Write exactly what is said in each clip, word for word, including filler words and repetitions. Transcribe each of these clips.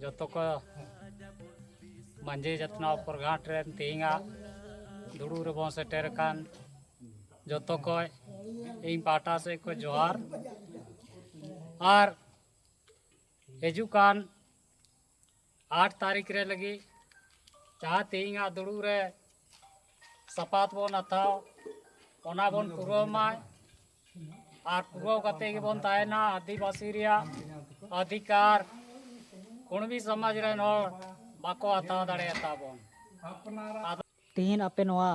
ᱡᱚᱛᱚ ᱠᱚ ᱢᱟᱹᱡᱷᱤ ᱡᱚᱛᱱᱟᱣ ᱯᱚᱨᱜᱷᱟᱴ ᱨᱮᱱ ᱛᱮᱦᱮᱧᱟᱜ ᱫᱩᱲᱩᱵ ᱨᱮᱵᱚᱱ ᱥᱮᱴᱮᱨ ᱟᱠᱟᱱ ᱡᱚᱛᱚ ᱠᱚ ᱤᱧ ᱯᱟᱦᱴᱟ ᱥᱮᱫ ᱠᱚ ᱡᱚᱦᱟᱨ᱾ ᱟᱨ ᱦᱤᱡᱩᱜ ᱠᱟᱱ ᱟᱴ ᱛᱟᱹᱨᱤᱠᱷ ᱨᱮ ᱞᱟᱹᱜᱤᱫ ᱡᱟᱦᱟᱸ ᱛᱮᱦᱮᱧᱟᱜ ᱫᱩᱲᱩᱵ ᱨᱮ ᱥᱟᱯᱟᱛ ᱵᱚᱱ ᱦᱟᱛᱟᱣ, ᱚᱱᱟ ᱵᱚᱱ ᱯᱩᱨᱟᱹᱣ ᱢᱟ᱾ ᱟᱨ ᱯᱩᱨᱟᱹᱣ ᱠᱟᱛᱮ ᱜᱮᱵᱚᱱ ᱛᱟᱦᱮᱱᱟ᱾ ᱟᱹᱫᱤᱵᱟᱹᱥᱤ ᱨᱮᱭᱟᱜ ᱚᱫᱷᱤᱠᱟᱨ ᱠᱩᱲᱢᱤ ᱥᱚᱢᱟᱡᱽ ᱨᱮᱱ ᱦᱚᱲ ᱵᱟᱠᱚ ᱦᱟᱛᱟᱣ ᱫᱟᱲᱮᱭᱟᱛᱟ ᱵᱚᱱ᱾ ᱟᱫᱚ ᱛᱮᱦᱮᱧ ᱟᱯᱮ ᱱᱚᱣᱟ,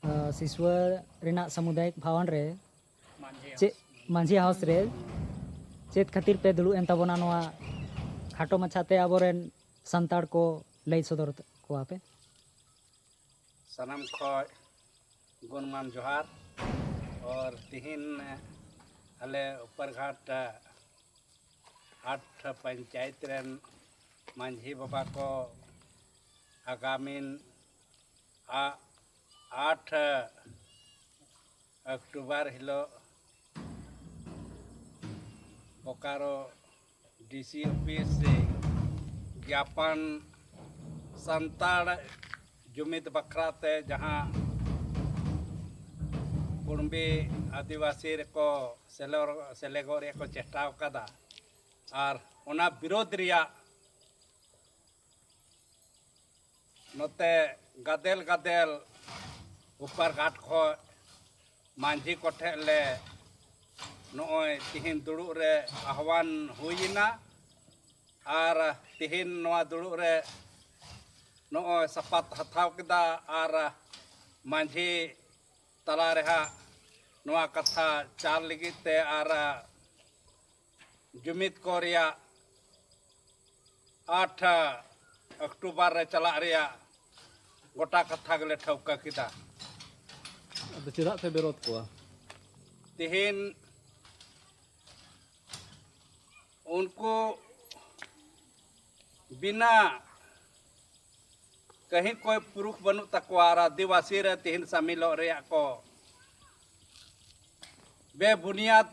ᱟ, ᱥᱤᱥᱣᱟᱹ ᱨᱮᱱᱟᱜ ᱥᱟᱢᱩᱫᱟᱭᱤᱠ ᱵᱷᱟᱣᱚᱱ ᱨᱮ ᱢᱟᱹᱡᱷᱤ ᱪᱮᱫ, ᱢᱟᱹᱡᱷᱤ ᱦᱟᱣᱩᱥ ᱨᱮ ᱪᱮᱫ ᱠᱷᱟᱹᱛᱤᱨ ᱯᱮ ᱫᱩᱲᱩᱵ ᱮᱱ ᱛᱟᱵᱚᱱᱟ? ᱱᱚᱣᱟ ᱠᱷᱟᱴᱚ ᱢᱟᱪᱷᱟᱛᱮ ᱟᱵᱚᱨᱮᱱ ᱥᱟᱱᱛᱟᱲ ᱠᱚ ᱞᱟᱹᱭ ᱥᱚᱫᱚᱨ ᱠᱚᱣᱟ ᱯᱮ᱾ ᱥᱟᱱᱟᱢ ᱠᱷᱚᱡ ᱜᱩᱱᱢᱟᱱ ᱡᱚᱦᱟᱨ᱾ ᱟᱨ ᱛᱤᱦᱤᱧ ᱟᱞᱮ ᱩᱯᱟᱨᱜᱷᱟᱴ ᱟᱴ ᱯᱚᱧᱪᱟᱭᱮᱛ ᱨᱮᱱ ᱢᱟᱹᱡᱷᱤ ᱵᱟᱵᱟ ᱠᱚ ᱟᱜᱟᱢᱤᱱ ᱟ-, ᱟᱴ ᱚᱠᱴᱳᱵᱟᱨ ᱦᱤᱞᱳᱜ ᱵᱳᱠᱟᱨᱳ ᱰᱤ ᱥᱤ ᱚᱯᱷᱤᱥ ᱨᱮ ᱜᱮᱭᱟᱯᱚᱱ ᱥᱟᱱᱛᱟᱲ ᱡᱩᱢᱤᱫ ᱵᱟᱠᱷᱨᱟ ᱛᱮ ᱡᱟᱦᱟᱸ ᱠᱩᱲᱢᱤ ᱟᱹᱫᱤᱵᱟᱹᱥᱤ ᱨᱮᱠᱚ ᱥᱮᱞᱮ-, ᱥᱮᱞᱮᱜᱚᱜ ᱨᱮᱭᱟᱜ ᱠᱚ ᱪᱮᱥᱴᱟ ᱟᱠᱟᱫᱟ, ᱟᱨ ᱚᱱᱟ ᱵᱤᱨᱳᱫᱷ ᱨᱮᱭᱟᱜ ᱱᱚᱛᱮ ᱜᱟᱫᱮᱞ ᱜᱟᱫᱮᱞ ᱩᱯᱟᱨᱜᱷᱟᱴ ᱠᱷᱚᱡ ᱢᱟᱹᱡᱷᱤ ᱠᱚᱴᱷᱮᱱ ᱞᱮ ᱱᱚᱜᱼᱚᱭ ᱛᱤᱦᱤᱧ ᱫᱩᱲᱩᱵ ᱨᱮ ᱟᱦᱣᱟᱱ ᱦᱩᱭᱮᱱᱟ᱾ ᱟᱨ ᱛᱤᱦᱤᱧ ᱱᱚᱣᱟ ᱫᱩᱲᱩᱵ ᱨᱮ ᱱᱚᱜᱼᱚᱭ ᱥᱟᱯᱟᱛ ᱦᱟᱛᱟᱣ ᱠᱮᱫᱟ᱾ ᱟᱨ ᱢᱟᱹᱡᱷᱤ ᱛᱟᱞᱟ ᱨᱮᱦᱟᱸᱜ ᱱᱚᱣᱟ ᱠᱟᱛᱷᱟ ᱪᱟᱞ ᱞᱟᱹᱜᱤᱫ ᱛᱮ ᱟᱨ ᱡᱩᱢᱤᱫ ᱠᱚ ᱨᱮᱭᱟᱜ ᱟᱴ ᱚᱠᱴᱳᱵᱟᱨ ᱨᱮ ᱪᱟᱞᱟᱜ ᱨᱮᱭᱟᱜ ᱜᱚᱴᱟ ᱠᱟᱛᱷᱟ ᱜᱮᱞᱮ ᱴᱷᱟᱹᱣᱠᱟᱹ ᱠᱮᱫᱟ᱾ ᱟᱫᱚ ᱪᱮᱫᱟᱜ ᱯᱮ ᱵᱤᱨᱳᱫ ᱠᱚᱣᱟ? ᱛᱮᱦᱮᱧ ᱩᱱᱠᱩ ᱵᱤᱱᱟ ᱠᱟᱹᱦᱤ ᱠᱚᱭ ᱯᱩᱨᱩᱠᱷ ᱵᱟᱹᱱᱩᱜ ᱛᱟᱠᱚᱣᱟ ᱟᱨ ᱟᱹᱫᱤᱵᱟᱹᱥᱤ ᱨᱮ ᱛᱮᱦᱮᱧ ᱥᱟᱢᱤᱞᱚᱜ ᱨᱮᱭᱟᱜ ᱠᱚ ᱵᱮᱵᱩᱱᱤᱭᱟᱫ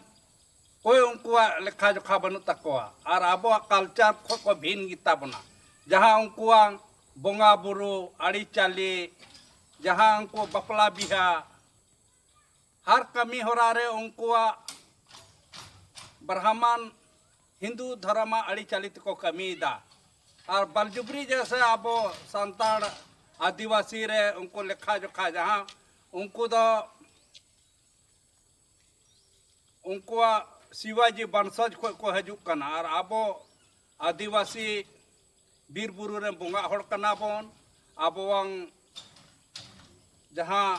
ᱚᱠᱚᱭ ᱩᱱᱠᱩᱣᱟᱜ ᱞᱮᱠᱷᱟ ᱡᱚᱠᱷᱟ ᱵᱟᱹᱱᱩᱜ ᱛᱟᱠᱚᱣᱟ᱾ ᱟᱨ ᱟᱵᱚᱣᱟᱜ ᱠᱟᱞᱪᱟᱨ ᱠᱷᱚᱱ ᱠᱚ ᱵᱷᱤᱱ ᱜᱮᱛᱟ ᱵᱚᱱᱟ᱾ ᱡᱟᱦᱟᱸ ᱩᱱᱠᱩᱣᱟᱜ ᱵᱚᱸᱜᱟ ᱵᱩᱨᱩ ᱟᱹᱨᱤᱪᱟᱹᱞᱤ, ᱡᱟᱦᱟᱸ ᱩᱱᱠᱩ ᱵᱟᱯᱞᱟ ᱵᱤᱦᱟ, ᱦᱟᱨ ᱠᱟᱹᱢᱤ ᱦᱚᱨᱟ ᱨᱮ ᱩᱱᱠᱩᱣᱟᱜ ᱵᱨᱟᱦᱢᱟᱱ ᱦᱤᱱᱫᱩ ᱫᱷᱚᱨᱚᱢᱟᱜ ᱟᱹᱨᱤᱪᱟᱹᱞᱤ ᱛᱮᱠᱚ ᱠᱟᱹᱢᱤᱭᱮᱫᱟ᱾ ᱟᱨ ᱵᱟᱞᱡᱩᱵᱨᱤ ᱡᱮᱥᱮ ᱟᱵᱚ ᱥᱟᱱᱛᱟᱲ ᱟᱹᱫᱤᱵᱟᱹᱥᱤ ᱨᱮ ᱩᱱᱠᱩ ᱞᱮᱠᱷᱟ ᱡᱚᱠᱷᱟ ᱡᱟᱦᱟᱸ ᱩᱱᱠᱩ ᱫᱚ ᱩᱱᱠᱩᱣᱟᱜ ᱥᱤᱵᱟᱡᱤ ᱵᱚᱝᱥᱚᱡᱽ ᱠᱷᱚᱱ ᱠᱚ ᱦᱤᱡᱩᱜ ᱠᱟᱱᱟ᱾ ᱟᱨ ᱟᱵᱚ ᱟᱹᱫᱤᱵᱟᱹᱥᱤ ᱵᱤᱨ ᱵᱩᱨᱩ ᱨᱮᱱ ᱵᱚᱸᱜᱟ ᱦᱚᱲ ᱠᱟᱱᱟ ᱵᱚᱱ᱾ ᱟᱵᱚᱣᱟᱝ ᱡᱟᱦᱟᱸ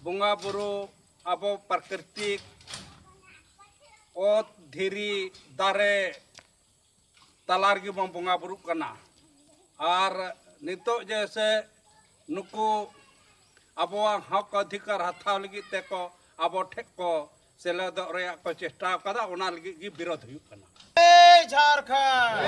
ᱵᱚᱸᱜᱟ ᱵᱩᱨᱩ ᱟᱵᱚ ᱯᱨᱟᱠᱨᱤᱛᱤᱠ ᱚᱛ, ᱫᱷᱤᱨᱤ, ᱫᱟᱨᱮ ᱛᱟᱞᱟ ᱨᱮᱜᱮ ᱵᱚᱱ ᱵᱚᱸᱜᱟ ᱵᱩᱨᱩᱜ ᱠᱟᱱᱟ᱾ ᱟᱨ ᱱᱤᱛᱚᱜ ᱡᱮᱭᱥᱮ ᱱᱩᱠᱩ ᱟᱵᱚᱣᱟᱜ ᱦᱚᱠ ᱚᱫᱷᱤᱠᱟᱨ ᱦᱟᱛᱟᱣ ᱞᱟᱹᱜᱤᱫ ᱛᱮᱠᱚ ᱟᱵᱚ ᱴᱷᱮᱱ ᱠᱚ ᱥᱮᱞᱮᱫᱚᱜ ᱨᱮᱭᱟᱜ ᱠᱚ ᱪᱮᱥᱴᱟ ᱟᱠᱟᱫᱟ, ᱚᱱᱟ ᱞᱟᱹᱜᱤᱫ ᱜᱮ ᱵᱤᱨᱳᱫ ᱦᱩᱭᱩᱜ ᱠᱟᱱᱟ᱾ जय झारखंड।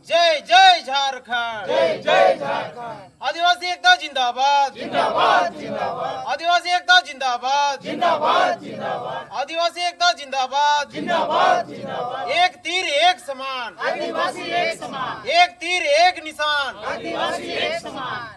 जय जय झारखंड। जय जय झारखंड। आदिवासी एकता जिंदाबाद। जिंदाबाद, जिंदाबाद। आदिवासी एकता जिंदाबाद। जिंदाबाद, जिंदाबाद। आदिवासी एकता जिंदाबाद। जिंदाबाद, जिंदाबाद। एक तीर एक समान। आदिवासी एक समान। एक तीर एक निशान। आदिवासी एक समान।